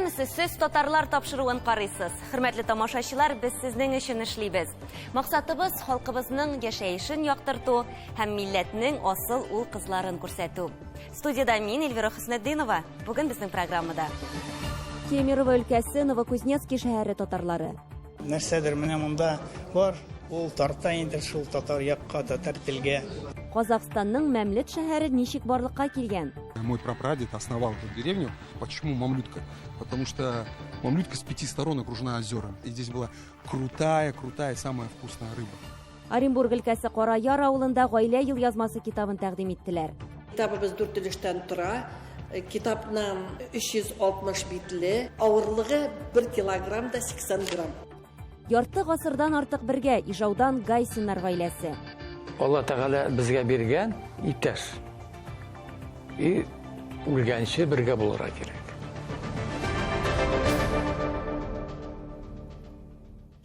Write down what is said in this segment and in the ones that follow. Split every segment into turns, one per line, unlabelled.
Исәнмесез, сез татарлар тапшыруын карыйсыз. Хөрмәтле тамашачылар, без сезнең өчен эшлибез. Максатыбыз халкыбызның яшәешен яктырту һәм милләтнең асыл ул кызларын күрсәтү. Студиядә мин Эльвира Хөснетдинова. Бүген безнең программада. Кемерово өлкәсе Новокузнецкий шәһәре татарлары.
Нәрсәдер менә монда бар, ул тарта инде шул татар якка, татар телгә.
Казахстанның Мәмлет шәһәре ничек барлыкка килгән?
Мой прапрадед основал эту деревню. Почему Мамлютка? Потому что Мамлютка с пяти сторон окружена озером. И здесь была крутая-крутая, самая вкусная рыба.
Оренбург өлкәсе Караяр авылында гаилә елъязмасы китабын тәкъдим иттеләр.
Китабыбыз дүрт өлештән тора. Китапның 360 битле, авырлыгы 1 килограмм да 80 грамм.
Ярты гасырдан артык бергә Ижаудан Гайсиннар гаиләсе.
Алла Тәгалә безгә биргән иптәш. И үлгәнче бергә булырга кирәк.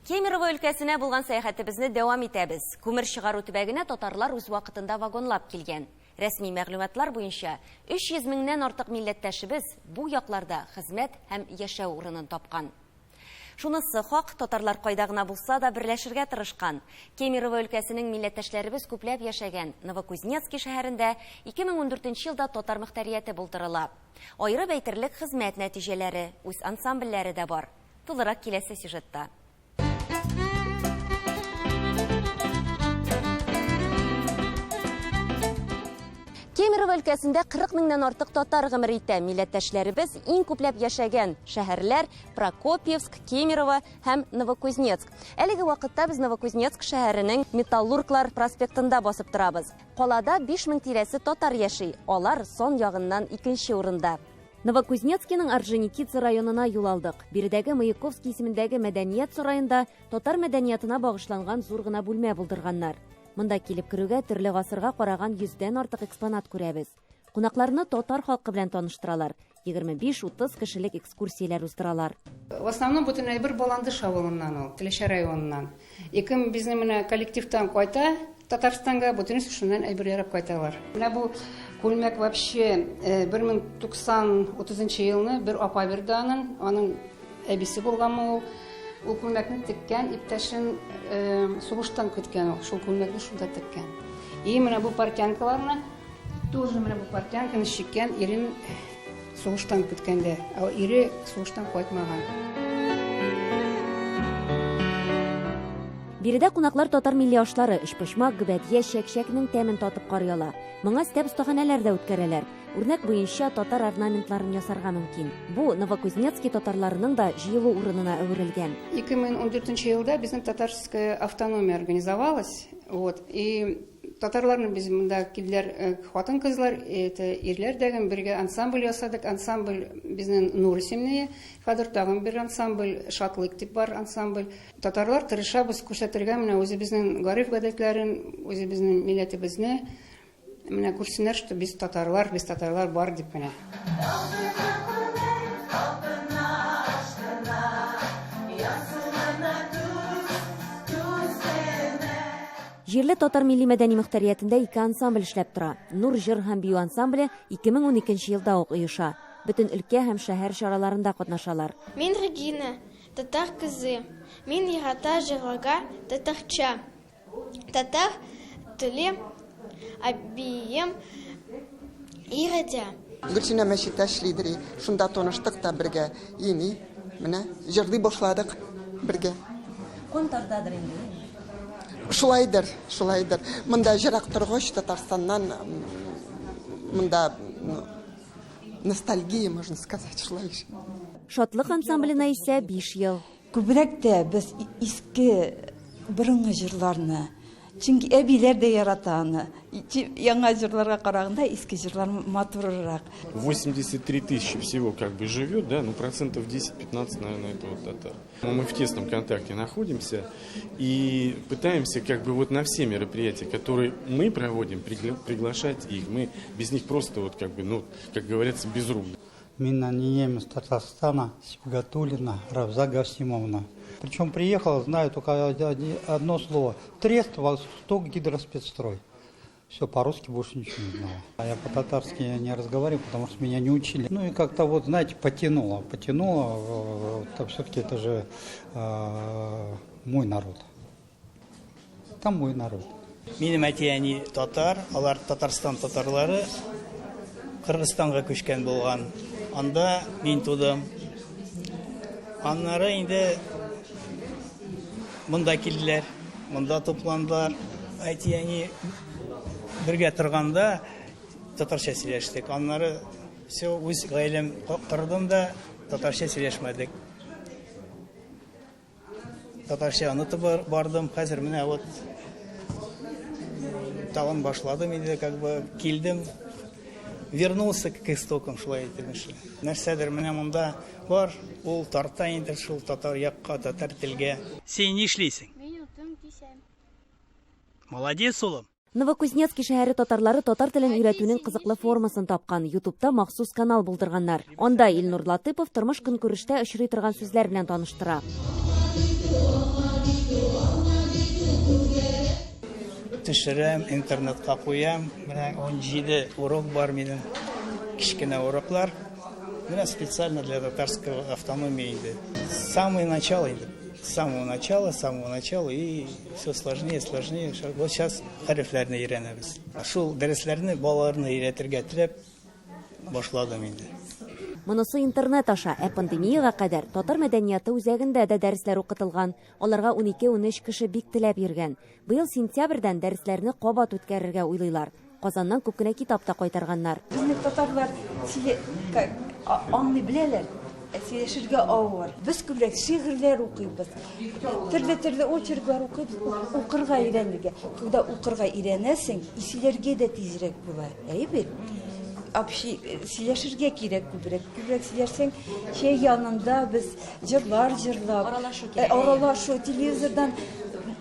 Кемерово өлкәсенә булган сәяхәтебезне дәвам итәбез. Күмер чыгару төбәгенә татарлар үз вакытында вагонлап килгән. Рәсми мәгълүматлар буенча 300 меңнән артык милләттәшебез бу якларда хезмәт һәм яшәү урынын тапкан. Шунысы хак, татарлар кайда гына булса да берләшергә тырышкан. Кемерово өлкәсенең милләттәшләребез күпләп яшәгән Новокузнецкий шәһәрендә 2014 елда татар мөхтәрияте булдырыла. Аерып әйтерлек хезмәт нәтиҗәләре, үз ансамбльләре дә бар. Тулырак киләсе сюжетта. Кемерово өлкәсендә 40 меңнән артык татар гомер итә. Милләттәшләребез иң күпләп яшәгән шәһәрләр Прокопьевск, Кемерово һәм Новокузнецк. Әлеге вакытта без Новокузнецк шәһәренең Металлурглар проспектында басып торабыз. Калада 5 мең тирәсе татар яши. Алар сан ягыннан икенче урында. Новокузнецкиның Орджоникидзе районына юл алдык. Биредәге Маяковский исемендәге мәдәният сараенда татар мәдәниятына багышланган зур гына бүлмә булдырганнар. Монда килеп керүгә төрле гасырга караган йөздән артык экспонат күрәбез. Кунакларны татар халкы белән таныштыралар. 25-30 кешелек экскурсияләр уздыралар.
В основном бөтен әйбер Баландыш авылыннан ул, Теләче районыннан. И кем безнең менә коллективтан кайта Татарстанга, бөтенесе шуннан әйбер ярап кайталар. Менә бу күлмәк вообще 1030 елны бер апа бирде аның, аның әбисе булганмы ул. Ул күлмәкне теккән, иптәшен сугыштан көткән ул, шул күлмәкне шунда теккән. И менә бу портянкаларны, тоже менә бу портянканы чиккән ирен сугыштан көткәндә, ә ире сугыштан кайтмаган.
Биредә кунаклар татар милли ашлары, өчпочмак, гөбәдия, чәк-чәкнең тәмен татып карый ала. Моңа өстәп остаханәләр дә үткәрәләр. Үрнәк буенча татар орнаментларын ясарга мөмкин. Бу Новокузнецкий татарларының да җыелу урынына әверелгән.
2014 елда безнең татарская автономия организовалась. Вот, и татарларны без монда килделәр хатын-кызлар, это ирләр дә бергә ансамбль ясадык. Ансамбль безнең Нур исемле. Хәзер тагын бер ансамбль, Шатлык дип бар ансамбль. Татарлар тырышабыз күрсәтергә менә үзебезнең гореф-гадәтләрен, үзебезнең милләтебезне. Менә күрсеннәр, что без татарлар бар дип менә.
Җирле татар милли мәдәни мөхтәриятендә ике ансамбль эшләп тора. Нур җыр һәм бию ансамбле 2012 елда ук оеша. Бөтен өлкә һәм шәһәр чараларында катнашалар.
Мин Регина, татар кызы. Мин ярата җырларга татарча. Татар теле әбием өйрәтә.
Гөлсинә мәчеттә эшлидер. Шунда таныштык та бергә. Ини, менә җырлый башладык бергә.
Кан тартадыр инде.
Шулайдыр, шулайдыр. Монда җырак торгач Татарстаннан монда ностальгия, можно сказать, шулай.
Шатлык ансамбленә исә 5 ел.
Күбрәк тә без иске борынгы җырларны, чөнки әбиләр дә ярата аны. Яңа җырларга караганда иске җырлар матуррак.
83 тысячи всего как бы живет, да, ну процентов 10-15, наверное, это вот татар. Мы в тесном контакте находимся и пытаемся как бы вот на все мероприятия, которые мы проводим, приглашать их. Мы без них просто вот как бы, ну, как говорится, без рук.
Мин немец Татарстана, Сибгатуллина Равза Гасимовна. Причем приехала, знаю только одно слово. Трест Восток Гидроспецстрой.
Все, по-русски больше ничего не знала. А я по-татарски не разговариваю, потому что меня не учили. Ну и как-то вот, знаете, потянуло. Потянуло, все-таки это же мой народ. Там мой народ.
Минем әти-әни татар, алар Татарстан татарлары, Кыргызстанга күчкән булган. Анда мин тудым. Аннары инде монда килделәр, монда тупландылар. Әти-әни бергә торганда татарча сөйләштек. Аннары все, үз гаиләм кордым да татарча сөйләшмәдек. Татарча онытып бардым. Хәзер менә вот тагын башладым инде, как бы килдем. Вернулся к истокам, шулай әйтеп эше. Нәрсәдер менә монда бар, ул тарта инде шул татар якка, татар телгә. Син нишлисең?
Мин утын кисәм.
Молодец, улым.
Новокузнецкий шәһәре татарлары татар телен өйрәтүнең кызыклы формасын тапкан. Ютубта махсус канал булдырганнар. Анда Илнур Латыпов тормыш көнкүрештә очрый торган сүзләр белән таныштыра.
Төшерәм, интернетка куям. Менә 17 урок бар минем. Кечкенә уроклар. Менә специально для татарского автономии инде. Самое начало инде. С самого начала, с самого начала и все сложнее, сложнее. Вот сейчас хәрефләрне өйрәнәбез. Шул дәресләрне балаларны өйрәтергә теләп башладым инде.
Монысы интернет аша, ә пандемиягә кадәр татар мәдәнияты үзәгендә дә дәресләр укытылган. Аларга 12-13 кеше бик теләп йөргән. Быел сентябрьдән дәресләрне кабат үткәрергә уйлыйлар. Казаннан күп кенә китап та кайтарганнар.
Безнең татарлар аңлый беләләр, сөйләшергә авыр. Без күбрәк шигырьләр укыйбыз, төрле-төрле очерклар укыйбыз, укырга өйрәнергә. Когда укырга өйрәнәсең, сөйләргә дә тизрәк була. Әйе бит? Вообще сөйләшергә кирәк күбрәк. Күбрәк сөйләшсәң, чәй янында без җырлар җырлап,
Аралашу кирәк.
Аралашу, телевизордан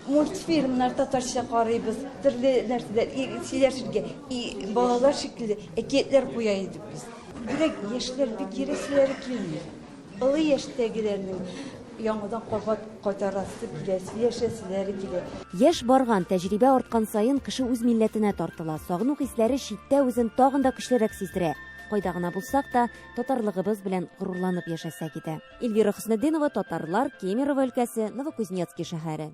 мультфильмнар татарча карыйбыз, төрле нәрсәләр, сөйләшергә. И балалар шикелле әкиятләр куя идек без. Күбрәк яшьләр бик йөрәселәре килми. Олы яшьтәгеләрнең яңадан кабат кайтарасы килә, сөйләшәселәре килә.
Яшь барган, тәҗрибә арткан саен кеше үз милләтенә тартыла. Сагыну хисләре читтә үзен тагын да көчлерәк сиздерә. Кайда гына булсак та, татарлыгыбыз белән горурланып яшәсәк иде. Эльвира Хөснетдинова, Татарлар, Кемерово өлкәсе, Новокузнецкий шәһәре.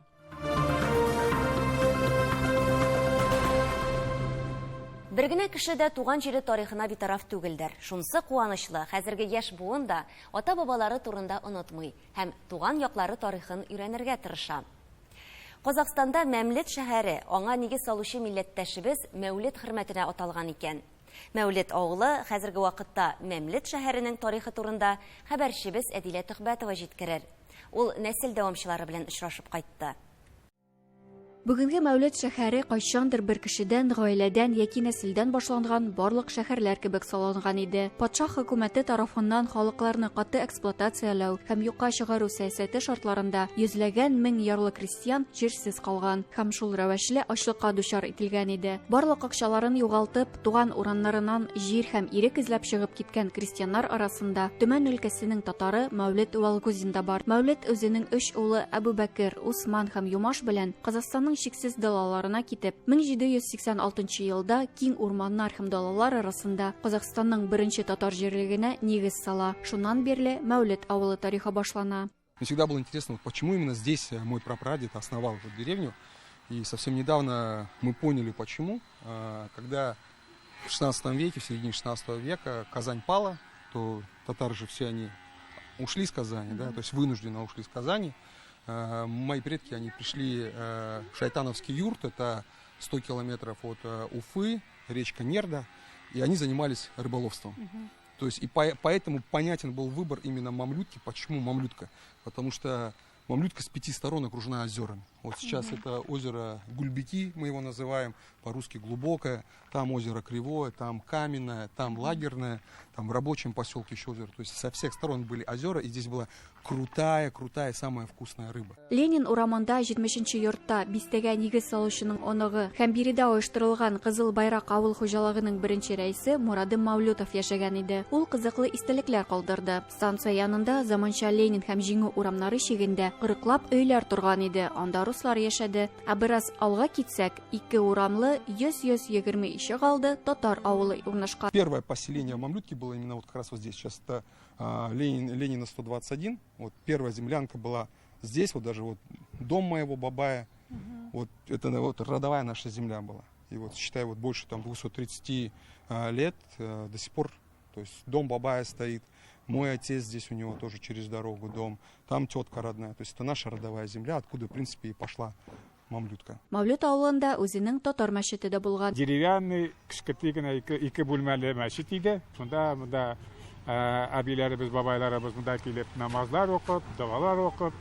Бер генә кеше дә туган җире тарихына битараф түгелдер. Шунсы куанычлы, хәзерге яшь буын да ата-бабалары турында онытмый һәм туган яклары тарихын өйрәнергә тырыша. Казахстанда Мәмлет шәһәре аңа нигез салучы милләттәшебез Мәүлет хөрмәтенә аталган икән. Мәүлет авылы хәзерге вакытта Мәмлет шәһәренең тарихы турында хәбәрчебез Әдилә Төхбәтова җиткерер. Ул нәсел дәвамчылары белән очрашып кайтты.
Бүгенге Мәүлет шәһәре кайчандыр бер кешедән, гаиләдән яки нәселдән башланган барлык шәһәрләр кебек салынган иде. Патша хөкүмәте тарафыннан халыкларны каты эксплуатацияләү һәм юкка чыгару сәясәте шартларында йөзләгән мең ярлы крестьян җирсез калган һәм шул рәвешле ачлыкка дучар ителгән иде. Барлык акчаларын югалтып, туган урыннарыннан җир һәм ирек эзләп чыгып киткән крестьяннар арасында Төмән өлкәсенең татары Мәүлет Валгузин да бар. Мәүлет үзенең өч улы Әбүбәкер, Усман һәм Юмаш белән Казахстанның чиксез далаларына китеп, 1786 елда киң урманнар һәм далалар арасында Казахстанның беренче татар җирлегенә нигез сала. Шуннан бирле Мәүлет авылы тарихы башлана.
Мне всегда было интересно, почему именно здесь мой прапрадед основал эту деревню. И совсем недавно мы поняли, почему. Когда в 16 веке, в середине 16 века Казань пала, то татары же все они ушли из Казани, да, то есть вынужденно ушли из Казани. Мои предки, они пришли в Шайтановский юрт, это 100 километров от Уфы, речка Нерда, и они занимались рыболовством. То есть и поэтому понятен был выбор именно Мамлютки. Почему Мамлютка? Потому что Мамлютка с 5 сторон окружена озерами. Вот сейчас это озеро Гульбики, мы его называем, по-русски глубокое, там озеро Кривое, там Каменное, там Лагерное, там в рабочем поселке еще озеро. То есть со всех сторон были озера, и здесь была крутая, крутая, самая вкусная рыба.
Ленин урамында җитмешенче йортта бистәгә нигез салучының оныгы һәм биредә оештырылган Кызыл Байрак авыл хуҗалыгының беренче рәисе Мурадым Мәүлүтов яшәгән иде. Ул кызыклы истәлекләр калдырды. Станция янында заманча Ленин һәм Җиңү урамнары чигендә кырыклап өйләр торган иде. Анда руслар руслар яшәде. Ә бераз алга китсәк, ике урамлы 100-120 ишегалды татар авылы урнашкан.
Первое поселение в Мамлютке было именно вот как раз вот здесь. Сейчас это Ленин, Ленина 121. Вот первая землянка была здесь, вот даже вот дом моего бабая. Вот это вот родовая наша земля была. И вот считай, вот больше там 230 лет до сих пор, то есть дом бабая стоит, мой отец здесь у него тоже через дорогу дом, там тетка родная. То есть это наша родовая земля, откуда, в принципе, и пошла Мамлютка.
Мәүлет авылында үзенең татар мәчете дә булган.
Деревянный кечкенә генә ике бүлмәле мәчет иде. Шунда монда әбиләребез, бабайларыбыз монда килеп намазлар укып, догалар укып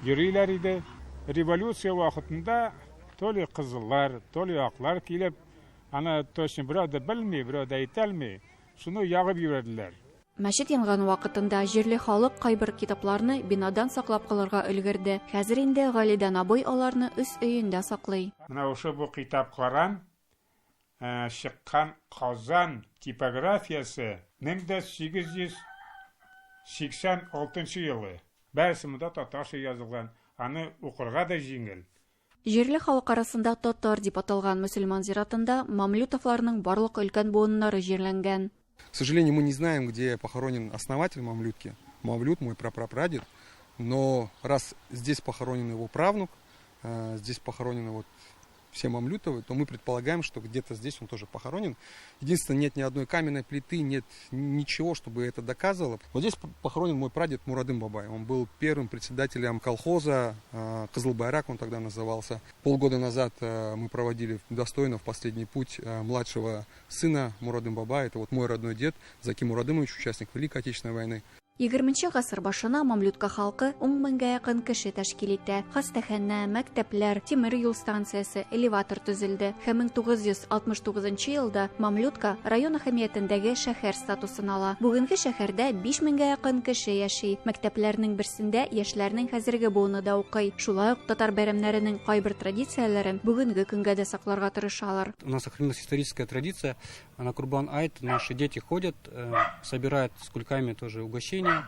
йөриләр иде. Революция вакытында то ли кызыллар, то ли аклар килеп, аны точно берәү дә белми, берәү дә әйтә алмый, шуны ягып җибәрделәр.
Мәчет янган вакытында җирле халык кайбер китапларны бинадан саклап калырга өлгерде. Хәзер инде Галидән абый аларны үз өендә саклый.
Менә шушы бу китап Коран чыккан Казан типографиясе 1886 елы. Барысы монда татарча язылган, аны укырга да җиңел.
Җирле халык арасында татар дип аталган мөселман зиратында Мамлютовларның барлык өлкән буыннары җирләнгән.
К сожалению, мы не знаем, где похоронен основатель Мамлютки. Мавлют, мой прапрапрадед. Но раз здесь похоронен его правнук, здесь похоронены вот все Мамлютовы, то мы предполагаем, что где-то здесь он тоже похоронен. Единственное, нет ни одной каменной плиты, нет ничего, чтобы это доказывало. Вот здесь похоронен мой прадед Мурадым Бабай. Он был первым председателем колхоза, Кызыл-Байрак он тогда назывался. Полгода назад мы проводили достойно в последний путь младшего сына Мурадым Бабая. Это вот мой родной дед Заки Мурадымович, участник Великой Отечественной войны.
20 гасыр башына Мамлютка халкы 10 меңгә якын кеше тәшкил итә. Хастаханә, мәктәпләр, тимер юл станциясе, элеватор төзелде. Һәм 1969 елда Мамлютка район әһәмиятендәге шәһәр статусын ала. Бүгенге шәһәрдә 5 меңгә якын кеше яши. Мәктәпләрнең берсендә яшьләрнең хәзерге буыны да укый. Шулай ук татар бәйрәмнәренең кайбер традицияләрен бүгенге көнгә дә сакларга тырышалар.
У нас сохранилась историческая традиция. На Курбан-Айт наши дети ходят, собирают с кульками тоже угощения,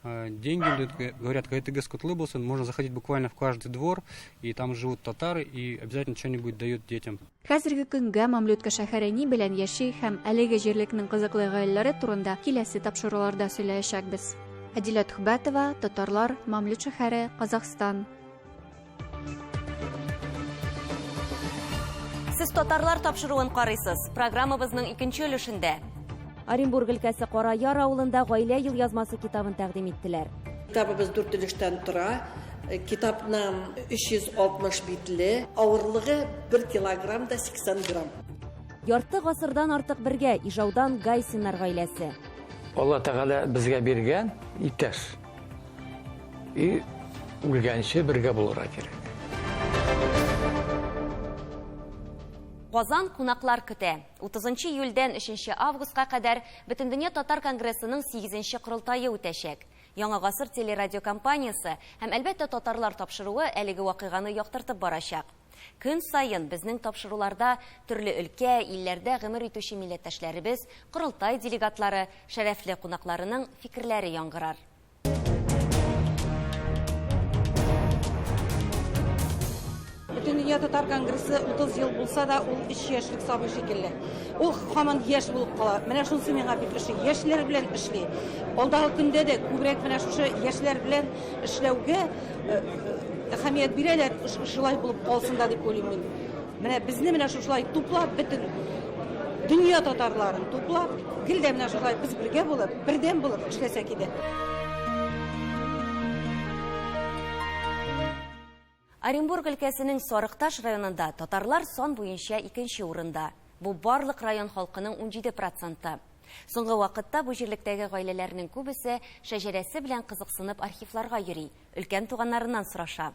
деньги дают, говорят, Кайтыгыз котлы булсын, можно заходить буквально в каждый двор, и там живут татары, и обязательно что-нибудь дают детям.
Хәзерге көнгә Мамлютка шәһәре ни белән яши һәм әлеге җирлекнең кызыклы гаиләләре турында киләсе тапшыруларда сөйләячәкбез. Әдилә Төхбәтова, Татарлар, Мамлют шәһәре, Казахстан.
Сез татарлар тапшыруын карыйсыз. Программабызның икенче өлешендә. Оренбург өлкәсе Караяр авылында гаилә елъязмасы китабын тәкъдим иттеләр.
Китабыбыз дүрт өлештән тора. Китапның 360 битле, авырлыгы 1 килограмм да 80 грамм.
Ярты гасырдан артык бергә Ижаудан Гайсиннар гаиләсе.
Алла Тәгалә безгә биргән иптәш. И үлгәнче бергә булырга кирәк.
Казан кунаклар көтә. 30 июльдән 3 августка кадәр Бөтендөнья татар конгрессының 8 корылтае үтәчәк. Яңа гасыр телерадиокомпаниясе һәм әлбәттә татарлар тапшыруы әлеге вакыйганы яктыртып барачак. Көн саен безнең тапшыруларда төрле өлкә, илләрдә гомер итүче милләттәшләребез, корылтай делегатлары, шәрәфле кунакларының фикерләре яңгырар.
Бөтендөнья татар конгрессы 30 ел булса да, ул 3 яшьлек сабый шикелле. Ул һаман яшь булып кала. Менә шунысы миңа бик ошый. Яшьләр белән эшли. Алдагы көндә дә күбрәк менә шушы яшьләр белән эшләүгә әһәмият бирәләр, шулай булып калсын да дип уйлыйм мин. Менә безне менә шушылай туплап, бөтен дөнья татарларын туплап, гел дә менә шулай без бергә булып, бердәм булып эшләсәк иде.
Оренбург өлкәсенең Сарыкташ районында татарлар сан буенча икенче урында. Бу барлык район халкының 17%. Соңгы вакытта бу җирлектәге гаиләләрнең күбесе шәҗәрәсе белән кызыксынып архивларга йөри, өлкән туганнарыннан сораша.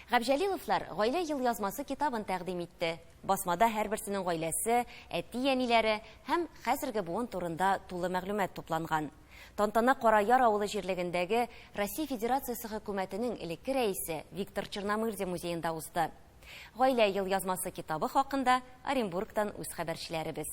Габҗәлиловлар гаилә елъязмасы китабын тәкъдим итте. Басмада һәрберсенең гаиләсе, әти-әниләре һәм хәзерге буын турында тулы мәгълүмат тупланган. Тантана Караяр авылы җирлегендәге Россия Федерациясе хөкүмәтенең элекке рәисе Виктор Черномырдин музеенда узды. Гаилә елъязмасы китабы хакында Оренбургтан үз хәбәрчеләребез.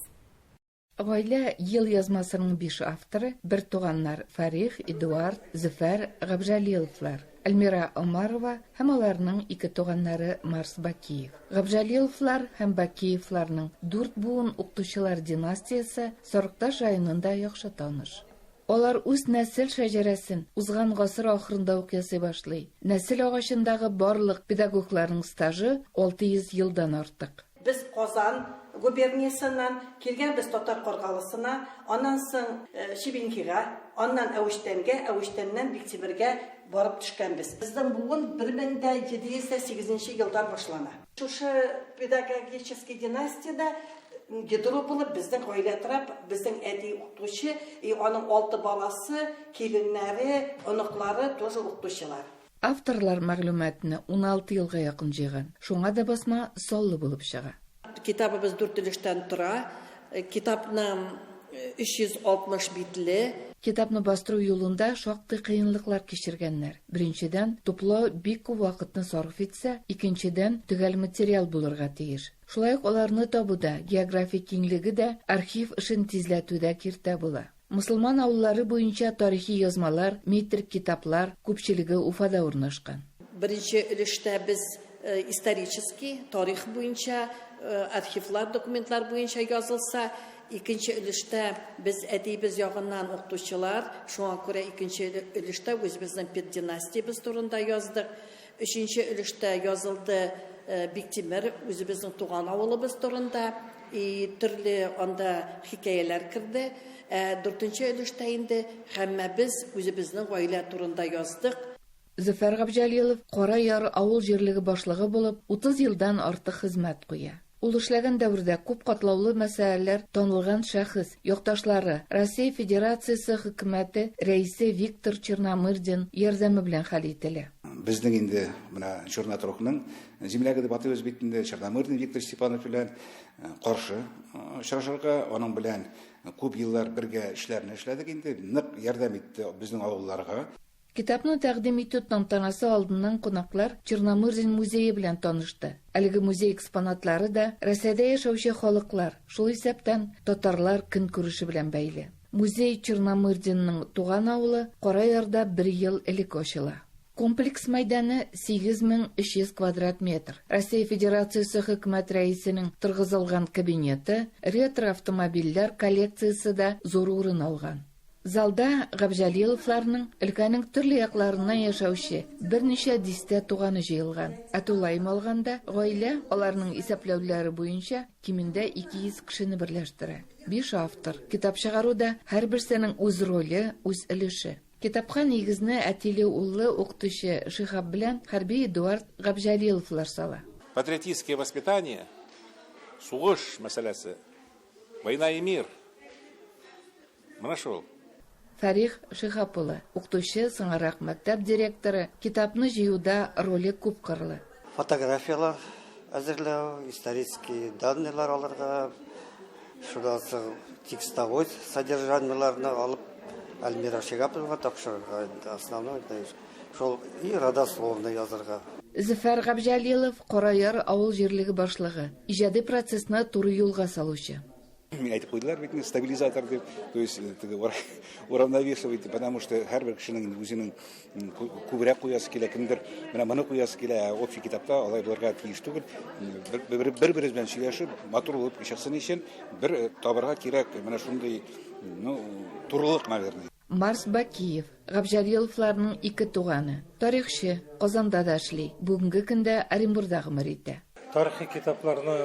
Гаилә елъязмасының 5 авторы бертуганнар Фарих, Эдуард, Зөфәр Габҗәлиловлар. Әлмира Омарова һәм аларның ике туганнары Марс Бакиев. Габҗәлиловлар һәм Бакиевларның дүрт буын укытучылар династиясе Сарыкташ районында яхшы таныш. Алар үз нәсел шәҗәрәсен узган гасыр ахырында ук ясый башлый. Нәсел агачындагы барлык педагогларның стажы 600 елдан артык.
Без Казан губерниясеннән килгәнбез Татар Каргалысына, аннан соң Шебенкига, аннан Әвештәнгә, Әвештәннән Биктимергә барып төшкәнбез. Безнең буын 1708 нче елдан башлана. Шушы педагогический династиядә ядро булып безнең гаилә тора, безнең әти укытучы, и аның алты баласы, киленнәре, оныклары тоже укытучылар.
Авторлар мәгълүматны 16 елга якын җыйган, шуңа да басма саллы булып чыга.
Китабыбыз дүрт өлештән тора. Китапның 360 битле.
Китапны бастыру юлында шактый кыенлыклар кичергәннәр. Беренчедән, туплау бик күп вакытны сарыф итсә, икенчедән, төгәл материал булырга тиеш. Шулай ук аларны табуда, географик киңлеге дә архив эшен тизләтүдә киртә була. Мосылман авыллары буенча тарихи язмалар, метрик китаплар күпчелеге Уфада урнашкан.
Беренче өлештә без исторический, тарих буенча, архивлар, документлар буенча язылса, икенче өлештә без әтиебез ягыннан укытучылар, шуңа күрә икенче өлештә үзебезнең педдинастиябез турында яздык. Өченче өлештә язылды Биктимер, үзебезнең туган авылыбыз турында, и төрле анда хикәяләр керде. Ә дүртенче өлештә инде һәммәбез үзебезнең гаилә турында яздык.
Зөфәр Габҗәлилов Кара Яр авыл җирлеге башлыгы булып 30 елдан артык хезмәт куя. Ул эшләгән дәвердә күп катлаулы мәсьәләләр танылган шәхес, якташлары, Россия Федерациясе Хөкүмәте Рәисе Виктор Черномырдин ярдәме белән хәл ителә.
Безнең инде менә Чернотрохның землягы дип атыйбыз бит инде Черномырдин Виктор Степанов белән каршы очрашырга, аның белән күп еллар бергә эшләрне эшләдек инде, нык ярдәм итте безнең авылларга.
Китапны тәкъдим итү тантанасы алдыннан кунаклар Черномырдин музее белән танышты. Әлеге музей экспонатлары да Рәсәйдә яшәүче халыклар, шул исәптән татарлар көнкүреше белән бәйле. Музей Черномырдинның туган авылы Караярда бер ел элек ачыла. Комплекс мәйданы 8300 квадрат метр. Россия Федерациясе Хөкүмәт Рәисенең торгызылган кабинеты, ретро-автомобильләр коллекциясе дә зур урын алган. Залда Габҗәлиловларның өлкәнең төрле якларыннан яшәүче берничә дистә туганы җыелган. Ә тулаем алганда, гаилә, аларның исәпләүләре буенча, кимендә 200 кешене берләштерә. Биш автор. Китап чыгаруда һәрберсенең үз роле, үз өлеше. Китапка нигезне әтиле-уллы укытучы Шиһап белән хәрби Эдуард Габҗәлиловлар сала.
Патриотическое воспитание, сугыш мәсьәләсе, война и мир. Менә шул.
Фәрих Шиһап улы, укытучы, соңарак мәктәп директоры, китапны җыюда роле күпкырлы.
Фотографияләр әзерләү, исторический данныйлар алырга, шуннан соң текстовой содержаниеләрне алып Альмира Шиһаповага тапшырырга инде основной шул и родословный язырга.
Зөфәр Габҗәлилов, Караяр авыл җирлеге башлыгы, иҗади процессны туры юлга салучы.
Миңа әйтеп куйдылар бит инде стабилизатор дип, то есть э, теге уравновешивает, потому что һәрбер кешенең үзенең күбрәк куясы килә, кемдер менә моны куясы килә, ә общий китапта алай булырга тиеш түгел. Бер-беребез белән сөйләшеп, матур булып чыксын өчен бер э, табырга кирәк менә шундый, ну, турылык, наверное.
Марс Бакиев, Габҗәлиловларның ике туганы, тарихчы, Казанда да эшли, бүгенге көндә Оренбурда гомер итә.
Тарихи китапларны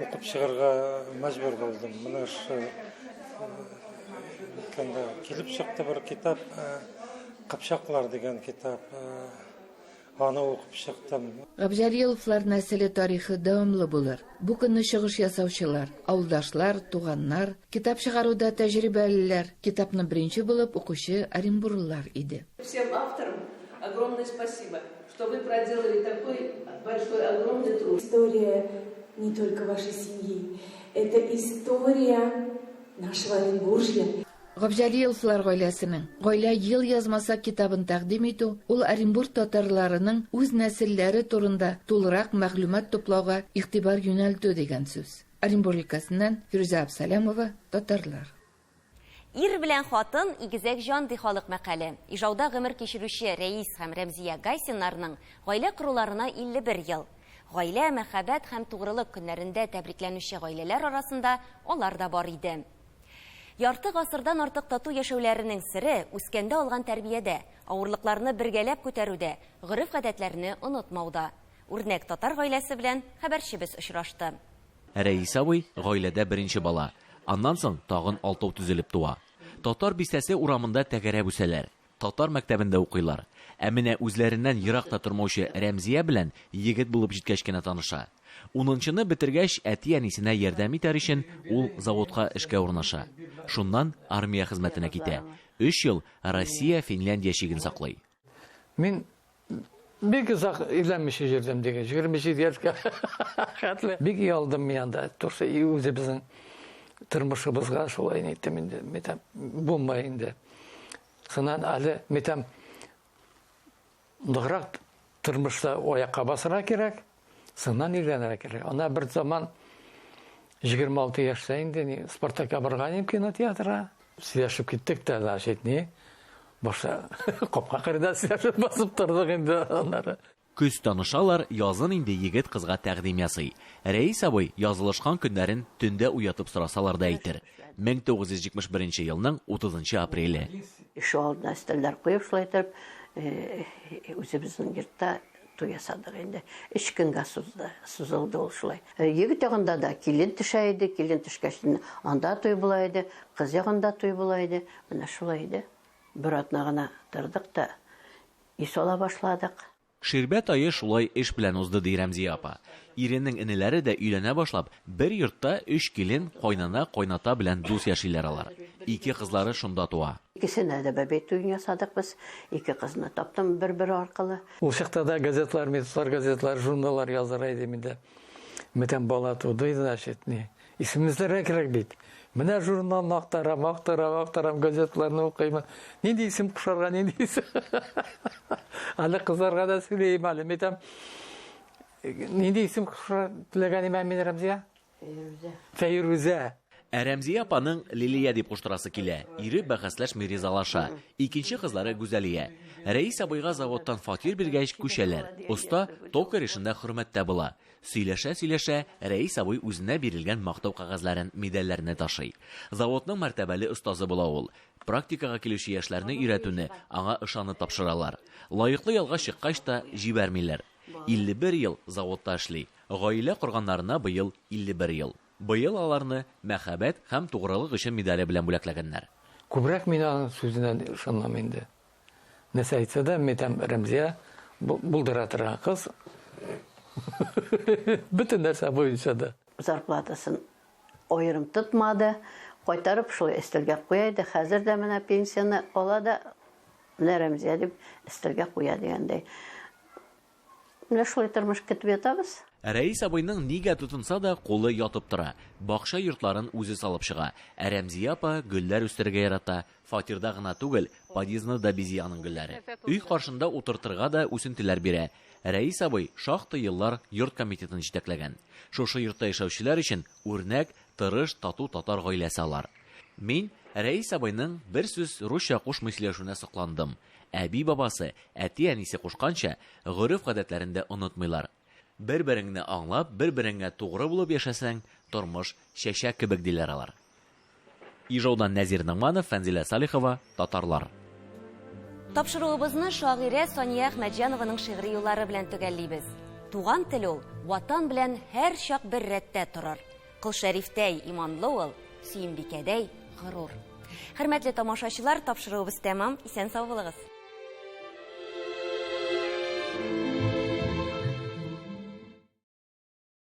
укып чыгарга мәҗбүр булдым. Менә шушы үткәндә килеп чыкты бер китап, Кыпчаклар дигән китап. Аны укып чыктым.
Габҗәлиловлар нәселе тарихы дәвамлы булыр. Бу көнне чыгыш ясаучылар, авылдашлар, туганнар, китап чыгаруда тәҗрибәлеләр, китапны беренче булып укучы оренбурлылар иде.
Всем авторам огромное спасибо, что вы проделали такой большой, огромный труд.
История не только вашей семьи, это история нашего Оренбуржья.
Габҗәлиловлар гаиләсенең Гаилә елъязмасы китабын тәкъдим итү, ул Оренбург татарларының үз нәселләре турында тулырак мәгълүмат туплауга игътибар юнәлтү дигән сүз. Оренбург өлкәсеннән Фирүзә Абсалямова, Татарлар.
Ир белән хатын игезәк җан ди халык мәкале. Ижауда гомер кичерүче Рәис һәм Рәмзия Гайсиннарның гаилә коруларына 51 ел. Гаилә, мәхәббәт һәм тугрылык көннәрендә тәбрикләнүче гаиләләр арасында алар да бар иде. Ярты гасырдан артык тату яшәүләренең сере, үскәндә алган тәрбиядә, авырлыкларны бергәләп күтәрүдә, гореф-гадәтләрне онытмауда. Үрнәк татар гаиләсе белән хәбәрчебез очрашты.
Рәис абый, гаиләдә беренче бала. Аннан соң тагын алтау төзелеп туа. Татар бистәсе урамында тәгәрәп үсәләр. Татар мәктәбендә укыйлар. Ә менә үзләреннән ерак та тормаучы Рәмзия белән егет булып җиткәч кенә таныша. Унынчыны бетергәч, әти-әнисенә ярдәм итәр өчен ул заводка эшкә урнаша. Шуннан армия хезмәтенә китә. Өч ел Россия-Финляндия чиген саклый.
Мин бик озак өйләнмичә йөрдем дигән, 27 яшькә хәтле. Бик оялдым мин анда. Турсы үзебезнең тормышыбызга шулай әйттем инде. Мин булмай инде. Шуннан әле мин ныграк тормышта аякка басырга кирәк, шуннан өйләнергә кирәк. Ана бер заман 26 яшьтә инде ни, Спартакка барган идем кинотеатрга. Сөйләшеп киттек тә, значит, ни, башта капка кырыйда сөйләшеп басып тордык инде аннары.
Көз танышалар, язын инде егет кызга тәкъдим ясый. Рәис абый язылышкан көннәрен төндә уятып сорасалар да әйтер. 1971 елның 30 нчы апреле.
Ишек алдына өстәлләр куеп, шулай итеп, үзебезнең йортта туй ясадык инде. Өч көнгә сузды, сузылды ул шулай. Егет ягында да килен төшә иде, килен төшкәч, анда туй була иде, кыз ягында туй була иде. Менә шулай иде. Бер атна гына тордык та, өй сала башладык.
Ширбәт ае шулай эш белән узды, ди Рәмзия апа. Иренең энеләре дә өйләнә башлап, бер йортта өч килен, кайнана, кайната белән дус яшиләр алар. Ике кызлары шунда туа.
Икесенә дә бәбәй туен ясадык без. Ике кызны таптым бер-бер аркылы.
Ул чакта да газетлар, методлар, газетлар, журналлар языра идем инде. Бүтән бала туды, значит, ни. Исем эзләргә кирәк бит. Менә журналны актарам, актарам, актарам, газетларны укыйм. Нинди исем кушарга, нинди исем? Әле кызларга да сөйлим әле. Мин әйтәм, нинди исем кушарга теләгән идем мин, Рәмзия?
Фәйрүзә.
Фәйрүзә.
Ә Рәмзия апаның Лилия дип куштырасы килә. Ире бәхәсләшми ризалаша. Икенче кызлары Гүзәлия. Рәис абыйга заводтан фатир биргәч, күчәләр. Оста токарь эшендә хөрмәттә була. Сөйләшә-сөйләшә, Рәис абый үзенә бирелгән мактау кәгазьләрен, медальләрне ташый. Заводның мәртәбәле остазы була ул. Практикага килүче яшьләрне өйрәтүне аңа ышанып тапшыралар. Лаеклы ялга чыккач та җибәрмиләр. 51 ел заводта эшли. Гаилә корганнарына быел 51 ел. Быел аларны Мәхәббәт һәм тугрылык өчен медале белән бүләкләгәннәр.
Күбрәк мин аның сүзенә ышанам инде. Нәрсә әйтсә дә, мин әйтәм, Рәмзия булдыра торган кыз. Бөтен нәрсә буенча да.
Зарплатасын аерым тотмады, кайтарып шулай өстәлгә куя иде. Хәзер дә менә пенсияне ала да, менә Рәмзия дип өстәлгә куя дигәндәй. Менә шулай тормыш көтеп ятабыз.
Рәис абыйның нигә тотынса да, кулы ятып тора. Бакча йортларын үзе салып чыга. Ә Рәмзия апа гөлләр үстерергә ярата. Фатирда гына түгел, подъездны да бизи аның гөлләре. Өй каршында утыртырга да үсентеләр бирә. Рәис абый шактый еллар йорт комитетын җитәкләгән. Шушы йортта яшәүчеләр өчен үрнәк, тырыш, тату татар гаиләсе алар. Мин Рәис абыйның бер сүз русча кушмый сөйләшүенә сокландым. Әби-бабасы, әти-әнисе кушканча, гореф-гадәтләрен дә онытмыйлар. Бер-береңне аңлап, бер-береңә тугры булып яшәсәң, тормыш чәчәк кебек, диләр алар. Ижаудан Нәзир Ногманов, Фәнзилә Салихова, Татарлар.
Тапшыруыбызны шагыйрә Сания Әхмәтҗанованың шигъри юллары белән төгәллибез. Туган тел ул, Ватан белән һәрчак бер рәттә торыр. Кол Шәрифтәй иманлы ул, Сөембикәдәй горур. Хөрмәтле тамашачылар, тапшыруыбыз тәмам. Исән-сау булыгыз.